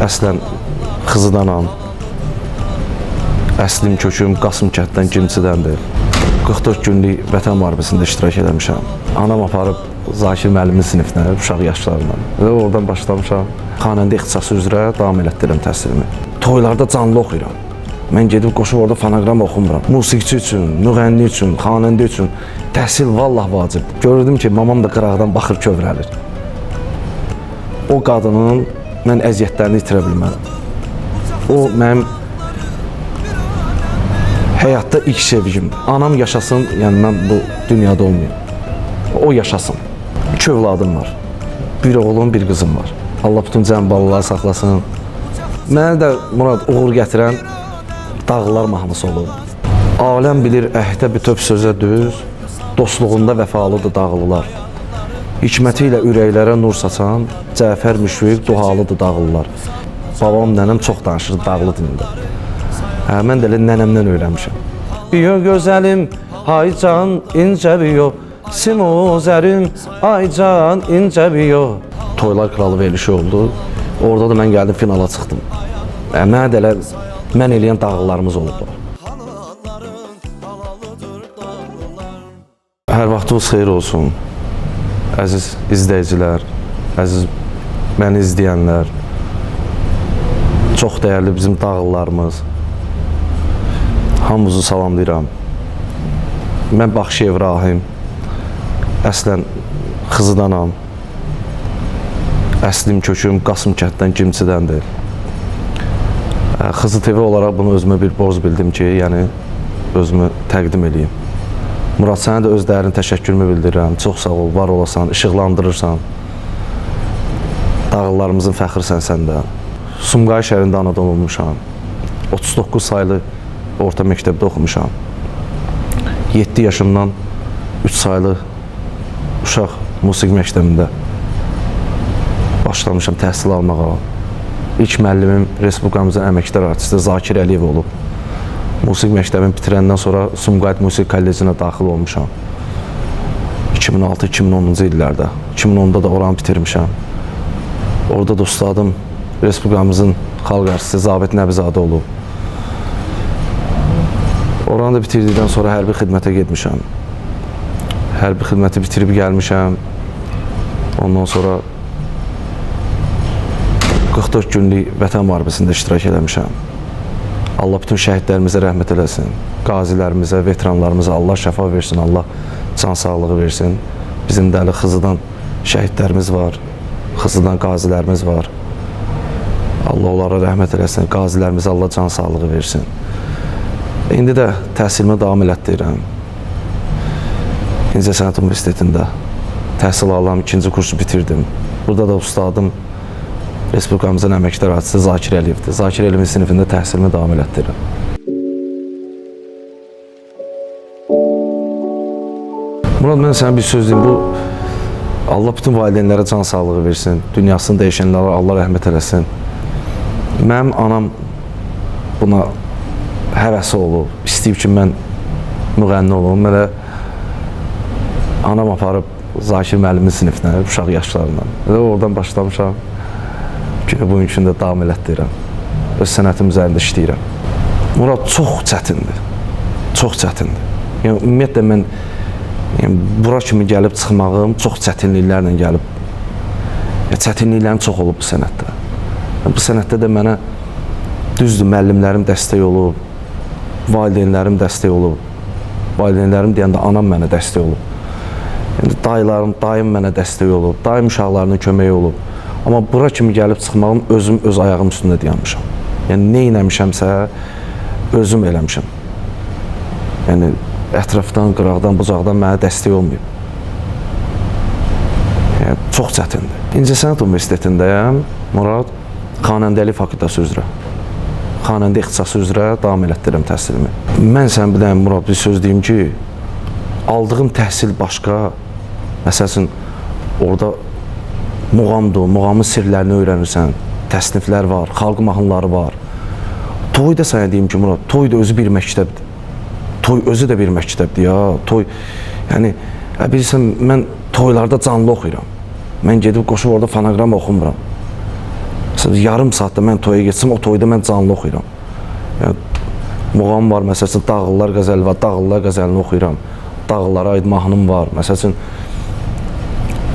Əslən Xızıdanam. Əslim köküm Qasım kənddən, Gimçidəndir. 44 günlük Vətən müharibəsində iştirak eləmişəm. Anam aparıb Zakir müəllimin sinifinə, uşaq yaşlarından. Və oradan başlamışam. Xanəndə ixtisası üzrə davam elətdirirəm təhsilimi. Toylarda canlı oxuyuram. Mən gedib qoşub orada fonoqram oxumuram. Musiqiçi üçün, müğənni üçün, xanəndə üçün təhsil vallah vacibdir. Görürdüm ki, mamam da qıraqdan baxır, kövrəlir. O qadının mən əziyyətlərini itirə bilmərəm. O mənim həyatda ilk sevgimdir. Anam yaşasın, yəni mən bu dünyada olmayım. O yaşasın. 2 övladım var. Bir oğlum, bir qızım var. Allah bütün can balaları saxlasın. Mənə də Murad uğur gətirən Dağlılar mahnısı olub. Aləm bilir əhdə bütöv sözə düz, dostluğunda vəfalıdır dağlılar. Hikməti ilə ürəklərə nur saçan Cəfər Müşfiq duhalıdır dağlılar. Babam, nənəm çox danışır dağlı dilində. Hə, mən də elə nənəmdən öyrənmişəm. Biyo gözəlim, ay can incə biyo, simuzərim, ay can incə biyo. Toylar kralı verilişi oldu. Orada da mən gəldim, finala çıxdım. Mənə də elə mən eləyən dağlılarımız olublar. Hər vaxtınız xeyir olsun. Əziz izləyicilər, əziz məni izləyənlər, çox dəyərli bizim dağlılarımız. Hamınızı salamlayıram. Mən Baxşıyev Rahim. Əslən Xızıdanam. Əslim köküm Qasım kənddən, Gimçidəndir. Xızı TV olaraq bunu özümə bir borc bildim ki, yəni özümü təqdim eləyim. Murad, sənə də öz dərin təşəkkürümü bildirirəm. Çox sağ ol, var olasan, işıqlandırırsan. Dağlılarımızın fəxrisən sən də. Sumqayıt şəhərində anadan olmuşam. 39 saylı orta məktəbdə oxumuşam. 7 yaşımdan 3 saylı uşaq musiqi məktəbində başlamışam təhsil almağa. İlk müəllimim Respublikamızın əməkdar artisti Zakir Əliyev olub. Musiqi məktəbini bitirəndən sonra Sumqayıt Musiqi Kollecinə daxil olmuşam. 2006-2010-cu illərdə. 2010-da da oranı bitirmişəm. Orada da ustadım Respublikamızın xalq artisti Zabit Nəbizadə olub. Oranı da bitirdikdən sonra hərbi xidmətə getmişəm. Hərbi xidməti bitirib gəlmişəm. Ondan sonra 44 günlük Vətən müharibəsində iştirak eləmişəm. Allah bütün şəhidlərimizə rəhmət eləsin. Qazilərimizə, veteranlarımıza Allah şəfa versin, Allah can sağlığı versin. Bizim də hələ Xızıdan şəhidlərimiz var, Xızıdan qazilərimiz var. Allah onlara rəhmət eləsin, qazilərimizə Allah can sağlığı versin. İndi də təhsilimi davam elətdirirəm. İncəsənət Universitetində təhsil alıram, 2-ci kursu bitirdim. Burada da ustadım Respublikamızın əməkdar artisti Zakir Əliyevdir. Zakir Əliyevin sinifində təhsilimi davam elətdirirəm. Murad, mən sənə bir söz deyim. Bu, Allah bütün valideynlərə can sağlığı versin. Dünyasını dəyişənlərə Allah rəhmət eləsin. Mənim anam buna həvəsi olub. İstəyib ki, mən müğənni olum. Mənə anam aparıb Zakir müəllimin sinifinə, uşaq yaşlarından. Və oradan başlamışam. Günü bugünkü gündə davam elətdirirəm. Öz sənətim üzərində işləyirəm. Murad, çox çətindir. Çox çətindir. Yəni, ümumiyyətlə, mən bura kimi gəlib çıxmağım çox çətinliklərlə gəlib. Çətinliklərim çox olub bu sənətdə. Bu sənətdə də mənə düzdür, müəllimlərim dəstək olub, valideynlərim dəstək olub. Valideynlərim deyəndə anam mənə dəstək olub. Yəni, dayılarım, dayım mənə dəstək olub, dayım uşaqlarının köməyi olub. Amma bura kimi gəlib çıxmağım özüm öz ayağım üstündə dayanmışam. Yəni, nə eləmişəmsə, özüm eləmişəm. Yəni, ətrafdan, qıraqdan, bucaqdan mənə dəstək olmayıb. Yəni, çox çətindir. İncəsənət Universitetindəyəm, Murad, xanəndəlik fakültəsi üzrə. Xanəndə ixtisası üzrə davam elətdirirəm təhsilimi. Mən sənə bir dənə, Murad, bir söz deyim ki, aldığım təhsil başqa, məsəl üçün, orada muğamdır, muğamın sirlərini öyrənirsən, təsniflər var, xalq mahnıları var. Toy da sənə deyim ki, Murad, toy da özü bir məktəbdir. Toy özü də bir məktəbdir ya, toy, yəni, bilirsən, mən toylarda canlı oxuyuram. Mən gedib qoşub orada fonoqram oxumuram. Məsələn, yarım saatda mən toya getsəm, o toyda mən canlı oxuyuram. Yəni, muğam var, məsəl üçün, Dağlılar qəzəli var, Dağlılar qəzəlini oxuyuram. Dağlılara aid mahnım var. Məsəl üçün,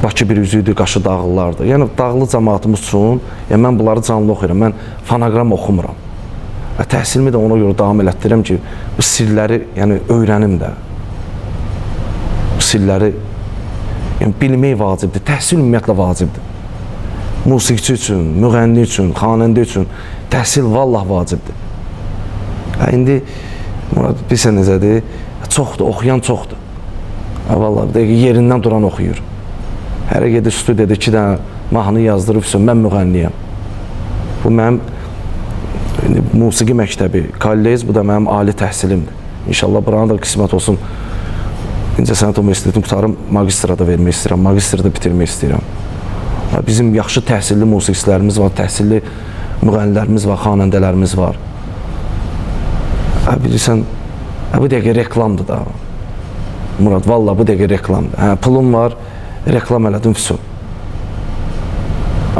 Bakı bir üzüydü, Qaşı dağlılardır. Yəni, dağlı cəmaatımız üçün, yəni, mən bunları canlı oxuyuram, mən fonoqram oxumuram. Və təhsilimi də ona görə davam elətdirirəm ki, bu sirləri, yəni, öyrənim də. Bu sirləri, yəni, bilmək vacibdir, təhsil ümumiyyətlə vacibdir. Musiqiçi üçün, müğənni üçün, xanəndə üçün təhsil vallah vacibdir. Hə, indi, Murad, bilirsən necədir? Çoxdur, oxuyan çoxdur. Hə, vallah, bir dəqiqə yerindən duran oxuyur. Hərə gedir studiyada 2 dənə mahnı yazdırıb, mən müğənniyəm. Bu mənim indi, musiqi məktəbi, kollej, bu da mənim ali təhsilimdir. İnşallah buranın da qismət olsun. İncəsənət Universitetini qurtarım, magistra da vermək istəyirəm, magistra da bitirmək istəyirəm. Bizim yaxşı təhsilli musiqiçilərimiz var, təhsilli müğənnilərimiz var, xanəndələrimiz var. Hə, bilirsən, hə, bu dəqiqə reklamdır da. Murad, vallah bu dəqiqə reklamdır. Hə, pulum var, reklam elədim, vəsə.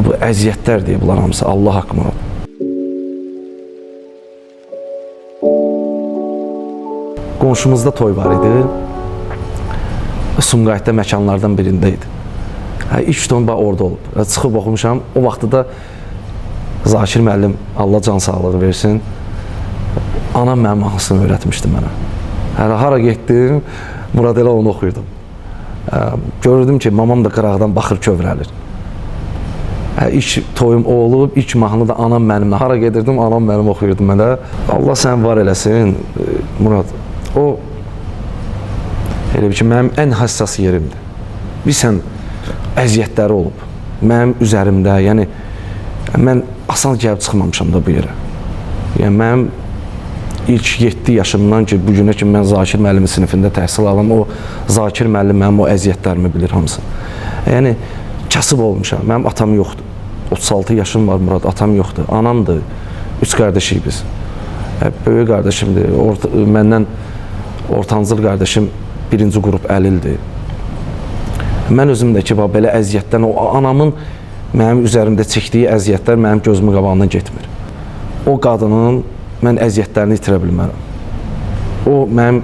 Bu əziyyətlər deyə bunlar hamısı, Allah haqqı Murad. Qonşumuzda toy var idi. Sumqayıtda məkanlardan birində idi. Hə, ilk toyum bax orada olub. Çıxıb oxumuşam. O vaxtda da Zakir müəllim, Allah can sağlığı versin, anam mənim mahnısını öyrətmişdi mənə. Hələ hara getdim, Murad elə onu oxuyurdum. Görürdüm ki, mamam da qıraqdan baxır, kövrəlir. Hə, ilk toyum o olub, ilk mahnı da anam mənimlə. Hara gedirdim, anam mənim oxuyurdu mənə. Allah səni var eləsin, Murad. O, elə bir ki, mənim ən həssas yerimdir. Bilirsən, əziyyətləri olub. Mənim üzərimdə, yəni, mən asan gəlib çıxmamışam da bu yerə. Yəni, mənim ilk 7 yaşımdan ki, bu günə ki, mən Zakir müəllimin sinifində təhsil alam, o Zakir müəllim mənim o əziyyətlərimi bilir hamısını. Yəni, kasıb olmuşam, mənim atam yoxdur. 36 yaşım var Murad, atam yoxdur. Anamdır, 3 qardaşıyıq biz. Böyük qardaşımdır, məndən ortancıl qardaşım birinci qrup əlildir. Mən özüm də ki, bax, belə əziyyətdən, o anamın mənim üzərimdə çəkdiyi əziyyətlər mənim gözümün qabağından getmir. O qadının mən əziyyətlərini itirə bilmərəm. O mənim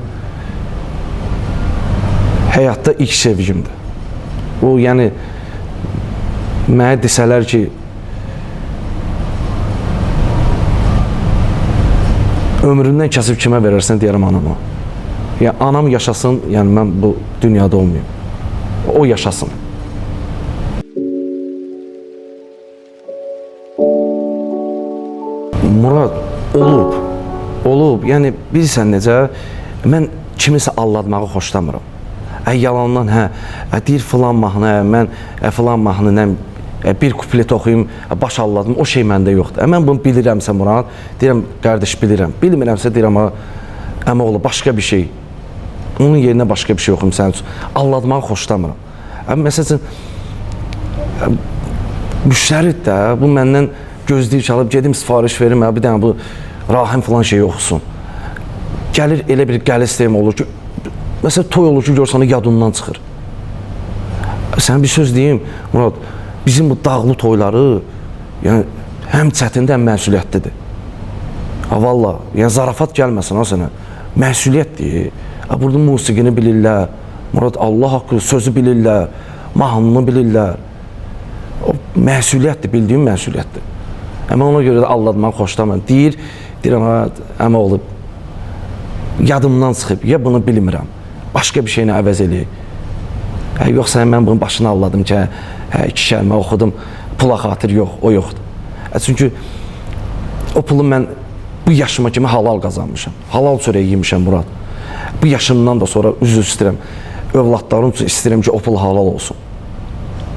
həyatda ilk sevgimdir. O, yəni, mənə desələr ki, ömründən kəsib kimə verərsən, deyərəm anama. Yəni, anam yaşasın, yəni mən bu dünyada olmayım. O yaşasın. Murad, olub, olub. Yəni, bilirsən necə, mən kimisə aldatmağı xoşlamıram. Yalandan, hə, deyir filan mahnı, mən filan mahnı nə, bir kuplet oxuyum, baş alladım, o şey məndə yoxdur. Mən bunu bilirəmsə Murad, deyirəm, qardaş bilirəm. Bilmirəmsə deyirəm, əmoğlu, başqa bir şey. Onun yerinə başqa bir şey oxuyum sənin üçün. Aldatmağı xoşlamıram. Məsəl üçün, müştəridir də, bu məndən gözləyir ki, alıb gedim sifariş verim, bir dənə bu Rahim filan şey oxusun. Gəlir elə bir qəliz deyim olur ki, məsələn, toy olur ki, görsən yadından çıxır. Sənə bir söz deyim, Murad, bizim bu dağlı toyları, yəni, həm çətindir, həm məsuliyyətlidir. Ha, valla, yəni zarafat gəlməsin ha sənə. Məsuliyyətdir. Ha, burada musiqini bilirlər, Murad, Allah haqqı sözü bilirlər, mahnını bilirlər. O məsuliyyətdir, bildiyim məsuliyyətdir. Amma ona görə də aldatmağı xoşlamıram. Deyir, deyirəm, ha, əmi olub, yadımdan çıxıb, ya bunu bilmirəm, başqa bir şeylə əvəz eləyək. Hə, yoxsa mən bunun başını alladım ki, hə, iki kəlmə oxudum, pula xatir yox, o yoxdur. Hə, çünki o pulu mən bu yaşıma kimi halal qazanmışam. Halal çörəyi yemişəm, Murad. Bu yaşımdan da sonra üzr istəyirəm, övladlarım üçün istəyirəm ki, o pul halal olsun.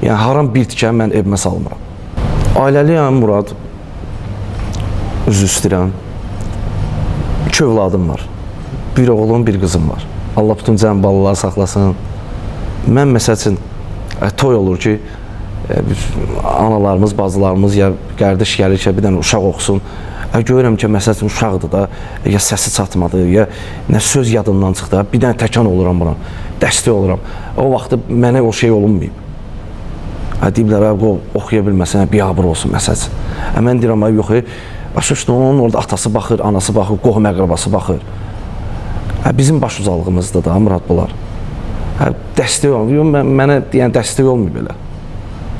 Yəni, haram bir tikə mən evimə salmıram. Ailəliyəm, Murad. Üzr istəyirəm. 2 övladım var. Bir oğlum, bir qızım var. Allah bütün cəm balaları saxlasın. Mən məsəl üçün, toy olur ki, analarımız, bacılarımız ya qardaş gəlir ki, bir dənə uşaq oxusun. Görürəm ki, məsəl üçün uşaqdır da, ya səsi çatmadı, ya nə söz yadından çıxdı. Bir dənə təkan oluram buna, dəstək oluram. O vaxtı mənə o şey olunmayıb. Deyiblər, oxuya bilməsən, biabır olsun, məsəl. Mən deyirəm, yox, başa düşdün, onun orada atası baxır, anası baxır, qohum əqrabası baxır. Bizim baş ucalığımızdır da, Murad, bunlar. Dəstək olmuyor, mənə deyən dəstək olmuyor belə.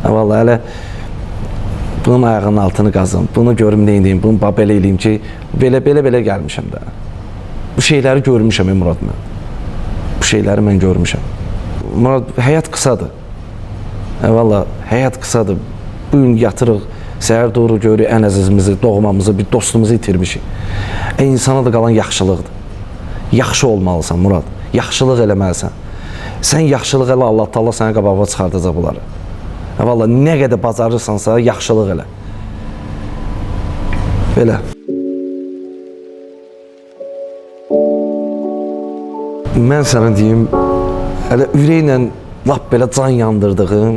Vallahi hələ bunun ayağının altını qazım, bunu görüm, nə edeyim, bunu belə eləyim ki, belə gəlmişəm də. Bu şeyləri görmüşəm, Murad, mən. Bu şeyləri mən görmüşəm. Murad, həyat qısadır. Valla, həyat qısadır. Bu gün yatırıq, səhər doğru görürük ən əzizimizi, doğmamızı, bir dostumuzu itirmişik. İnsana da qalan yaxşılıqdır. Yaxşı olmalısan, Murad. Yaxşılıq eləməlisən. Sən yaxşılıq elə, Allah Taala sənə qabağa çıxardacaq bunları. Valla, nə qədər bacarırsansa, yaxşılıq elə. Belə. Mən sənə deyim, hələ ürəklə lap belə can yandırdığım,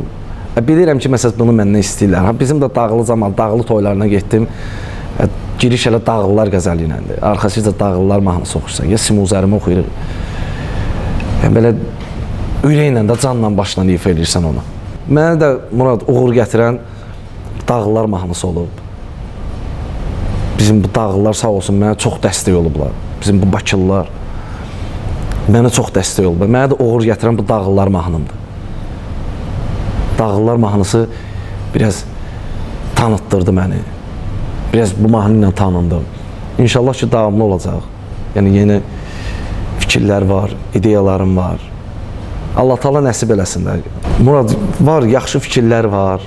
bilirəm ki, məsələn, bunu məndən istəyirlər. Ha, bizim də dağlı zaman, dağlı toylarına getdim. Giriş hələ Dağlılar qəzəli iləndir. Arxasıca Dağlılar mahnısı oxuyursan, ya Simuzərimi oxuyuruq. Yəni, belə ürəklə də canla başla ifa eləyirsən onu. Mənə də, Murad, uğur gətirən Dağlılar mahnısı olub. Bizim bu dağlılar sağ olsun, mənə çox dəstək olublar. Bizim bu Bakılılar mənə çox dəstək olublar. Mənə də uğur gətirən bu Dağlılar mahnımdır. Dağlılar mahnısı biraz tanıtdırdı məni. Biraz bu mahnı ilə tanındım. İnşallah ki, davamlı olacaq. Yəni, yeni fikirlər var, ideyalarım var. Allah Taala nəsib eləsin də. Murad, var, yaxşı fikirlər var.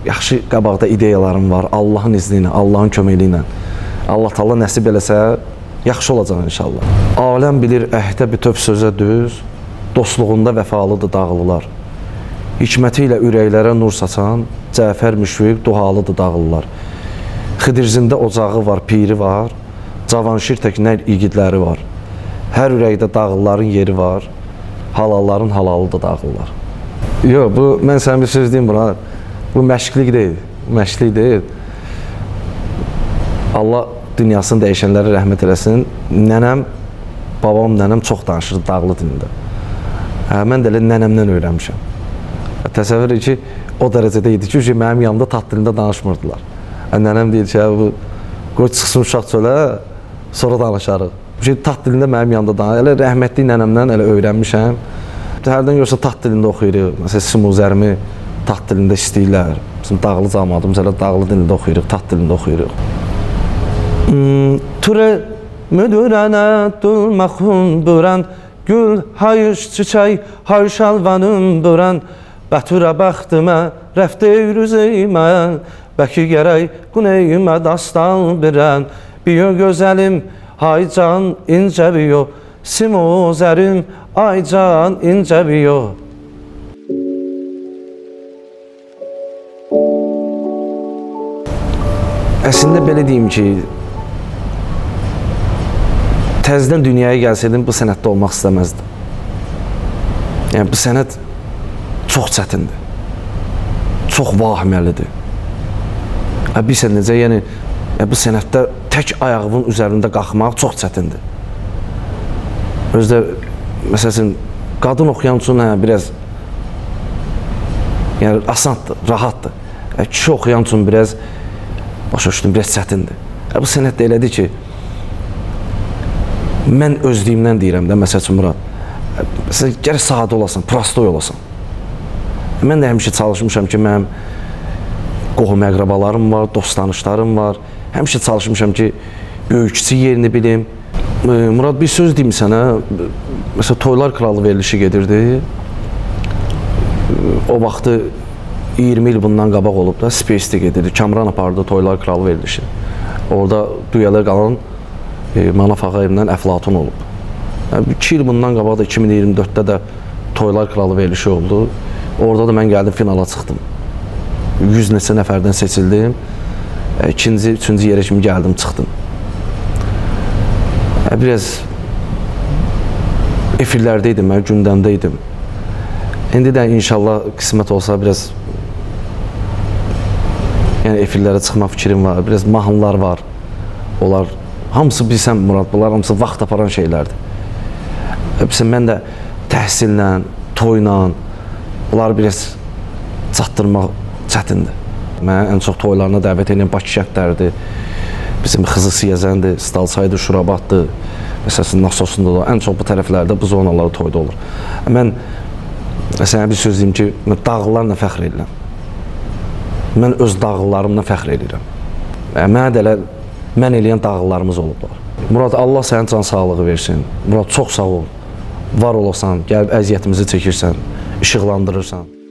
Yaxşı qabaqda ideyalarım var. Allahın izni ilə, Allahın köməkliyi ilə. Allah Taala nəsib eləsə, yaxşı olacaq inşallah. Aləm bilir əhdə bütöv sözə düz, dostluğunda vəfalıdır dağlılar. Hikməti ilə ürəklərə nur saçan, Cəfər Müşfiq duhalıdır dağlılar. Xidirzində ocağı var, piri var, Cavanşir tək nər igidləri var. Hər ürəkdə dağlıların yeri var, halalların halalıdır dağlılar. Yox, bu, mən sənə bir söz deyim buna. Bu məşqlik deyil, məşqlik deyil. Allah dünyasını dəyişənlərə rəhmət eləsin. Nənəm, babam, nənəm çox danışırdı dağlı dilində. Mən də elə nənəmdən öyrənmişəm. Təsəvvür edin ki, o dərəcədə idi ki, mənim yanımda tat dilində danışmırdılar. Nənəm deyir ki, bu, qoy çıxsın uşaq çölə, sonra danışarıq. Tat dilində mənim yanımda danışır. Elə rəhmətli nənəmdən elə öyrənmişəm. Hərdən görsə tat dilində oxuyuruq. Məsələn, Simuzərimi tat dilində istəyirlər. Bizim dağlı camaatımız elə dağlı dilində oxuyuruq, tat dilində oxuyuruq. Türə müdürənə dülməxun bürən, gül hayış çiçək, hay şalvanım bürən, bətürə bəxtimə, rəfdə rüzimə, bəki gərək quneyimə dastan birən, biyo gözəlim, hay can incə biyo, Simuzərim, ay can incə biyo. Əslində belə deyim ki, təzədən dünyaya gəlsəydim bu sənətdə olmaq istəməzdim. Yəni bu sənət çox çətindir. Çox vahiməlidir. Bilirsən necə, yəni bu sənətdə tək ayağının üzərində qalxmaq çox çətindir. Özdə, məsələn, qadın oxuyan üçün biraz yəni asandır, rahatdır. Kişi oxuyan üçün biraz, başa düşdüm, biraz çətindir. Bu sənət də elədir ki, mən özlüyümdən deyirəm də, məsəl üçün, Murad, məsələn, gərək sadə olasan, prostoy olasan. Mən də həmişə çalışmışam ki, mənim qohum əqrabalarım var, dost tanışlarım var. Həmişə çalışmışam ki, böyük kiçik yerini bilim. Murad, bir söz deyim sənə. Məsələn, Toylar Kralı verilişi gedirdi. O vaxtı 20 il bundan qabaq olub da, Space-də gedirdi. Kamran apardı Toylar Kralı verilişi. Orada düyələr qalan Manaf Ağayevlə Əflatun olub. 2 il bundan qabaq da 2024-də də Toylar Kralı verilişi oldu. Orada da mən gəldim, finala çıxdım. 100 neçə nəfərdən seçildim. İkinci, üçüncü yerə kimi gəldim, çıxdım. Biraz efirlərdə idim, mən gündəmdə idim. İndi də inşallah qismət olsa biraz yəni efirlərə çıxma fikrim var, biraz mahnılar var. Onlar hamısı bilsən Murad, bunlar hamısı vaxt aparan şeylərdir. Bilsən, mən də təhsillə, toyla, bunlar biraz çatdırmaq çətindir. Mənə ən çox toylarına dəvət edən Bakı kəndləridir. Bizim Xızı Siyəzəndir, Stalçaydır, Şurabaddır. Məsələn, Nasosunda da ən çox bu tərəflərdə, bu zonalarda toyda olur. Mən sənə bir söz deyim ki, mən dağlarla fəxr edirəm. Mən öz dağlarımla fəxr edirəm. Mənə də elə mən eləyən dağlarımız olublar. Murad, Allah sənin can sağlığı versin. Murad, çox sağ ol. Var olasan, gəlib əziyyətimizi çəkirsən, işıqlandırırsan.